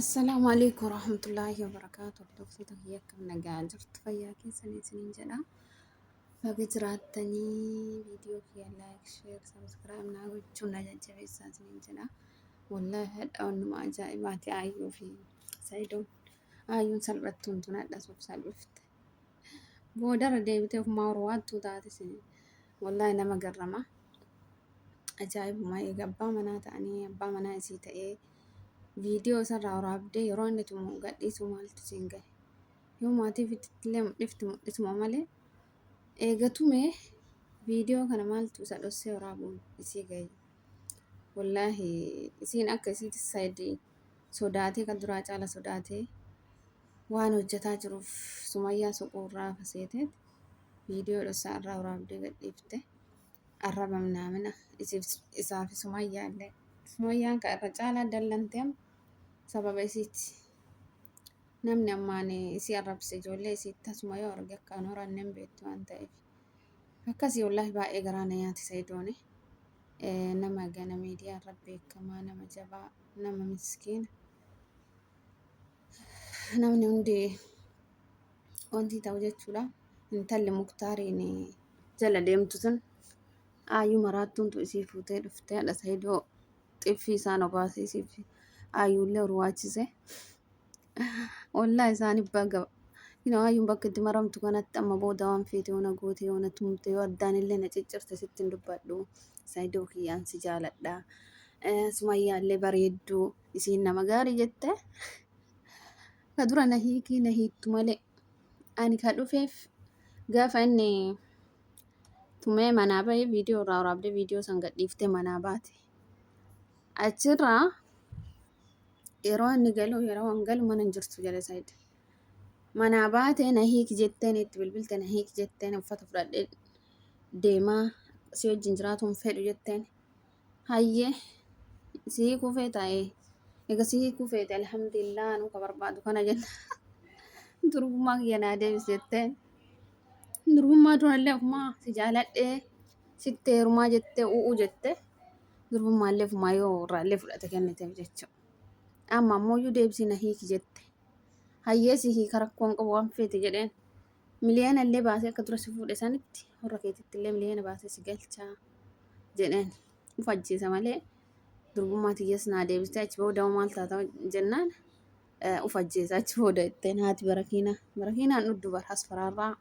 Assalaamu alaikum warahmatullaahi wabarakaatu. Hordoftoota kiyya, akkam nagaa jirtu? Fayyaa keessanii isiniin jedha. Baga jiraattanii. Viidiyoo kiyya like, share, subscribe naa gochuun na jajjabeessaa isiniin jedha. Wallaahi hadha wannuma ajaa'ibaati Aayyuu fi Sayidoon. Aayyuun salphattuun tun hadha suuf salphifte. Boodarra deebitee ofumaa horwaattuu taate isin. Wallaahi nama garrama. Ajaa'ibuma, eega abbaa manaa ta'anii, abbaa manaa isii ta'ee, viidiyoo isarraa waraabdee yeroo inni tumu gadhiisuu maaltu siin gahe? Yoo maatii ofiitti illee mul'ifti mul'isuma malee, eega tume viidiyoo kana maaltu isa dhossee waraabuun isii gahe? Wallaahi isiin akka isiitti Saayidii sodaatee, kan duraa caala sodaatee waan hojjetaa jiruuf, Sumayyaa soquurraa faseeteet viidiyoo dhossaa irraa waraabdee gadhiifte. Arraba minaamina isiif isaa fi Sumayyaa illee. Sumayyaan kan irra caalaa dallante amma sababa isiiti. Namni ammaan isii arrabse ijoollee isiitti tasuma yoo arge akka hin horanne hin beektu waan ta'eef. Akkasii, wallaahi baay'ee garaa na nyaate Sayidooni. Nama gana miidiyaa irra beekamaa, nama jabaa, nama miskiina. Namni hundi wanti ta'u jechuudha. Intalli Muktaariin jala deemtu sun, Aayyuu maraattuuntu isii fuutee dhuftee haadha Sayidoo xiffii isaan obaasee isiif Aayyuullee horwaachise. Wallaa isaanii baga. Ayyuun bakka itti maramtu kanatti amma booda waan feete yoo na goote, yoo na tumte, yoo addaan illee na ciccirte sitti hin dubbadhu. Sayidoo kiyyaan si jaaladha. Sumayyaallee bareedduu, isiin nama gaarii jette. Ka dura na hiikii na hiittu malee ani ka dhufeef gaafa inni tumee manaa bahee viidiyoo irraa waraabdee viidiyoo san gadhiiftee manaa baate. Achirraa yeroo inni galu, yeroo an galu mana hin jirtu jedhe Said. Manaa baatee na hiiki jetteen itti bilbilte, na hiiki jetteen, uffata fudhadhee deemaa, si wajjin jiraatu hin fedhu jetteen. Hayyee, si hiikuu feetaa? Ee. Egaa si hiikuu feete, alhamdulillah, anuu ka barbaadu kana jenna. Durbummaa kiyya naa deebisi jetteen. Durbummaa durallee ofumaa si jaaladhee sitti heerumaa jettee u'uu jette, durbummaallee ofumaa yoo irraallee fudhate kenniteef jechuudha. Amma ammoo iyyuu deebisii na hiiki jette. Hayyee, si hiika, rakkoon qabu, waan feete jedheen. Miliyoona illee baasee akka dura si fuudhe sanitti warra keetitti illee miliyoona baasee si galchaa jedheen. Uf ajjeesa malee durbummaa tiyyas naa deebistee achi booda hoo maal taata jennaan, uf ajjeesa achi booda jetteen haati barakiinaa. Barakiinaan dhuddu bar asfaraarraa.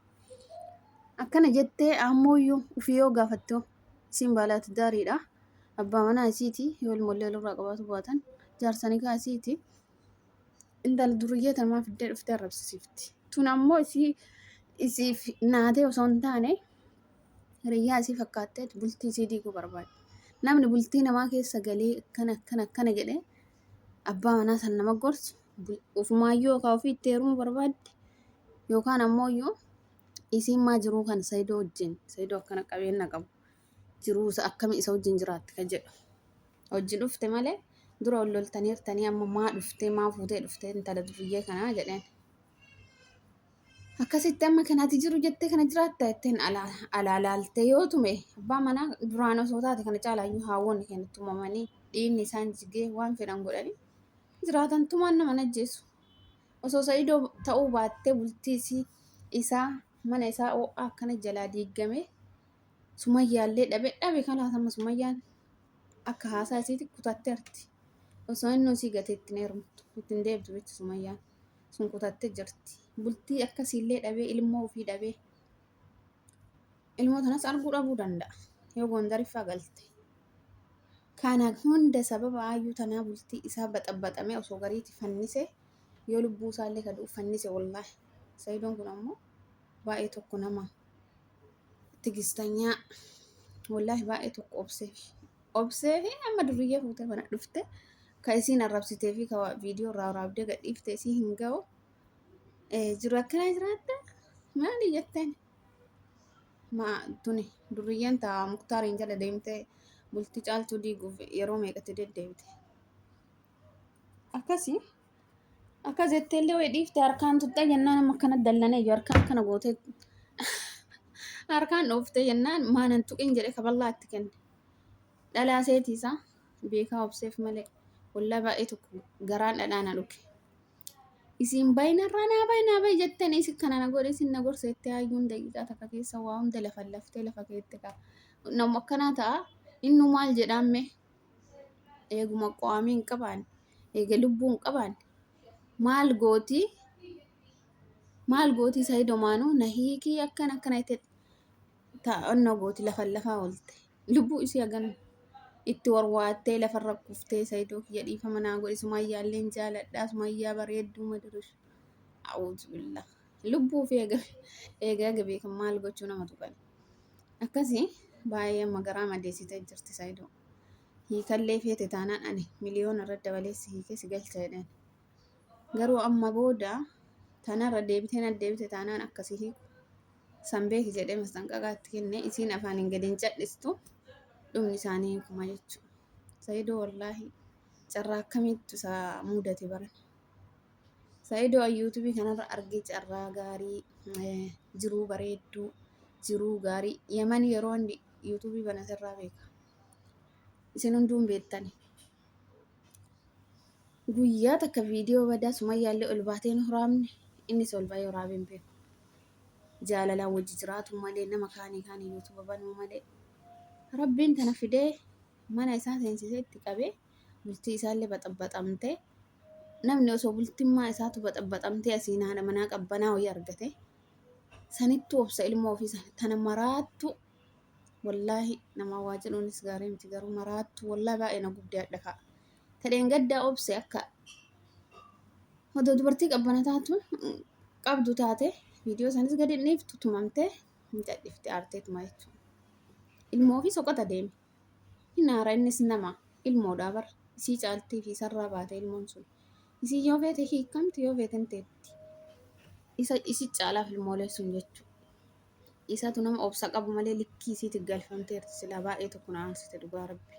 Akkana jettee ammoo ufii yoo gaafatte hoo, isiin baalaati daariidha. Abbaa manaa isiiti, yoo ilmoollee walirraa qabaatu baatan jaarsanii kaa isiiti. Intala duriyyee tamaa fiddee dhuftee arrabsisiifti. Tun ammoo isii isiif naatee osoo hin taane hiriyyaa isii fakkaattee bultii isii diiguu barbaaddi. Namni bultii namaa keessa galee akkana akkana akkana jedhee abbaa manaa san nama gorsu ofumaayyuu yookaan ofii itti heerumuu barbaaddi, yookaan ammoo iyyuu isiin maa jiruu kan Sayidoo wajjin, Sayidoo akkana qabeenya qabu, jiruu isa akkamii isa wajjin jiraatti kan jedhu. Hojii dhufte malee dura ol loltaniirtanii, amma maa dhuftee, maa fuutee dhuftee intala duriyyee kanaa jedheen. Akkasitti amma kanati jiru jettee kana jiraatta jetteen alaa laaltee yoo tume abbaa manaa duraan osoo taate kana caalaayyuu haawwonni keenya tumamanii, dhiigni isaan jigee, waan fedhan godhanii jiraatan, tumaan nama hin ajjeesu. Osoo Sa'idoo ta'uu baattee bultii isii isaa mana isaa ho'aa akkana jalaa diigame, Sumayyaallee dhabe dhabe kanaas amma Sumayyaan akka haasaa isiitti kutatteerti. Osoo inni isii gatee ittiin heerumtu ittiin deebitu jechu, Sumayyaan sun kutattee jirti. Bultii akkasiillee dhabee, ilmoo ofii dhabee, ilmoo tanas arguu dhabuu danda'a yoo Gondariffaa galte. Kana hunda sababa Aayyuu tanaa bultii isaa baxabbaxamee, osoo gariiti fannise, yoo lubbuu isaallee ka du'u fannise wallaahi. Sayidoon kun ammoo baay'ee tokko nama tigistanyaa, wallaahi baay'ee tokko obseefi. Obseefi amma duriyyee fuutee mana dhufte, ka isiin arrabsitee fi ka viidiyoo irraa waraabdee gadhiifte isii hin ga'u. Jiru akkanaa jiraatta maali jetteen? Maa tuni duriyyeen taa Muktaariin jala deemtee bultii Caaltuu diiguuf yeroo meeqatti deddeebite. Akkasii akkas jettee illee wayii dhiifte, harkaan tuttee jennaan amma akkana dallanee iyyuu harkaan akkana gootee harkaan dhooftee jennaan, maanan tuqin jedhee kaballaa itti kenne. Dhalaa seetii isaa beekaa obseef malee wallaa baay'ee tokko garaan dhadhaa na dhuge. Isiin bayi narraa naa bayi naa bayi jetteen isin kana na godhe isin na gorsa jettee hayyuun daqiiqaa takka keessa waa hunda lafa laftee lafa keette kaa. Nama akkanaa ta'a. Innu maal jedhaan mee? Eeguma qo'amii hin qabaanne, eega lubbuu hin qabaanne maal gooti? Maal gooti Sa'ido maanuu na hiikii akkana akkana jettee taa'annoo gooti lafa lafaa oolte. Lubbuu isii hagana itti warwaattee lafarra kuftee Saidoo kiyya dhiifama naa godhi Sumayyaalleen jaaladhaa Sumayyaa bareedduu madirish. A'uuzubillah. Lubbuu ofii eega eega eega beekan maal gochuu nama tuqan. Akkasii baay'ee amma garaa madeessitee jirti Saidoo. Hiikallee feete taanaan ani miliyoona irra dabalee si hiikee si galcha jedheen. Garuu amma booda tanarra deebitee na deebite taanaan akkasii hiiku. San beeki jedhee mastanqaqaa itti kenne isiin afaaniin gadi hin cadhistu dhumni isaanii hiikuma jechuudha. Saidoo wallaahi carraa akkamiittu isa mudate baran. Saidoo an yuutuubii kanarra argee carraa gaarii jiruu bareedduu jiruu gaarii Yaman yeroo inni yuutuubii banaterraa beeka. Isin hunduu hin beektani. Guyyaa takka viidiyoo badaa Sumayyaallee ol baatee hin horaabne innis ol bahee horaabee hin beeku. Jaalalaan wajji jiraatuu malee nama kaanii kaanii yuutuuba banuu malee. Rabbiin tana fidee mana isaa seensisee itti qabee bultii isaallee baxabbaxamtee namni osoo bultimmaa isaatu baxabbaxamtee asiin haadha manaa qabbanaa wayii argate sanittuu obsa ilmoo ofii sana tana maraattu Wallaahi namaa waa jedhuunis gaarii miti garuu maraattu wallaahi baay'ee na gubde hadha fa'a. Tadheen gaddaa obse akka odoo dubartii qabbana taatu qabdu taate viidiyoo sanis gadi hin dhiiftu tumamtee hin cadhifte aarteetuma jechuudha. Ilmoo fi soqota deeme. Hin aara innis nama ilmoodhaa bar isii caaltii fi isarraa baate ilmoon sun. Isii yoo feete hiikamti yoo feete hin teetti. Isa isi caalaaf ilmoolee sun jechuudha. Isatu nama obsa qabu malee likkii isiitti galfamteerti silaa baay'ee tokko na aarsite dhugaa rabbi.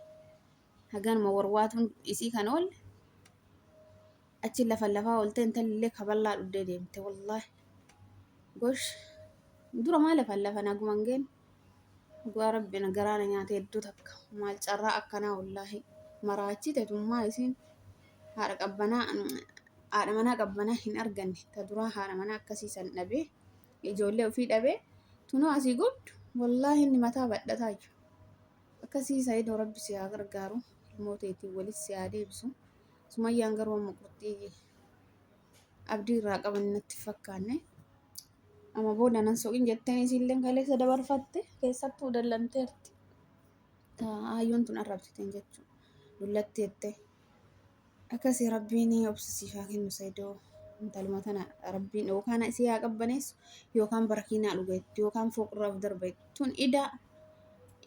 Haganuma warwaatuun isii kan oolle achi lafa lafaa ooltee intalli kaballaa dhuddee deemte wallaahi. Gosh dura maa lafa lafa naguma hin geenne dhugaa rabbi na garaa na nyaate hedduu takka maal carraa akkanaa wallaahi maraachite tummaa isiin haadha qabbanaa haadha manaa qabbanaa hin arganne ta duraa haadha manaa akkasii san dhabee ijoollee ofii dhabee tunoo asii gubdu wallaahi inni mataa badhataa jiru. Akkasii Saidoo rabbi si haa gargaaru ilmoo teetiin walis si haa deebisu. Sumayyaan garuu amma qurxii abdii irraa qaban natti hin fakkaanne. Amma booda nan soqin jetteen isiilleen kaleessa dabarfatte keessattuu dallanteerti. Aayyoon tun arrabsiteen jechuudha. Dullatti jettee. Akkasii rabbiin obsa siif haa kennu Saidoo. Intaluma tana rabbiin yookaan isii haa qabbaneessu yookaan barakiinaa dhuga jettu yookaan fooqirraa of darba jettu. Tun idaa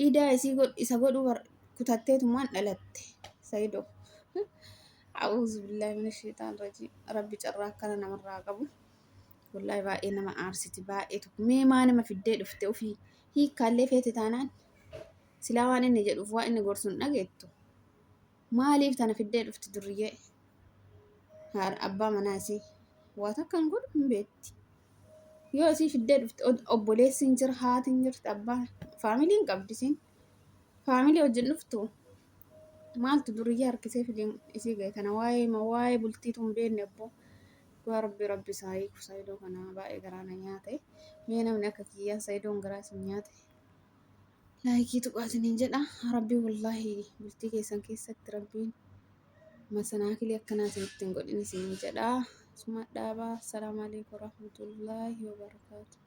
idaa isii isa godhuu kutatteetumaan dhalatte Saidoo. A'uuzu billaahi mina sheexaan rajiim. Rabbi carraa akkana namarraa qabu. Wallaahi baay'ee nama aarsiti baay'ee tokko. Mee maa nama fiddee dhufte ofii hiikkaallee feete taanaan silaa waan inni jedhuuf waan inni gorsu hin dhageettu. Maaliif tana fiddee dhufti durriyyee? Haadha abbaa manaa isii waa takka hin godhu hin beekti. Yoo isii fiddee dhufte obboleessi hin jira, haati hin jirti, abbaa faamilii hin qabdi isiin. Faamilii wajjin dhuftu maaltu durriyyee harkisee fidee isii gahe tana waa'ee ma waa'ee bultiitu hin beekne abboo. Dhugaa rabbi rabbi isaa hiiku Saidoo kana baay'ee garaa na nyaate. Mee namni akka kiyyaa Saidoon garaa isin nyaate. Laayikii tuqaa isiniin jedha. Rabbi wallaahi bultii keessan keessatti rabbiin masanaakilii akkanaa isinitti hin godhin isiniin jedha. Suma dhaabaa. Assalaamu alaikum warahmatullaahi wabarakaatu.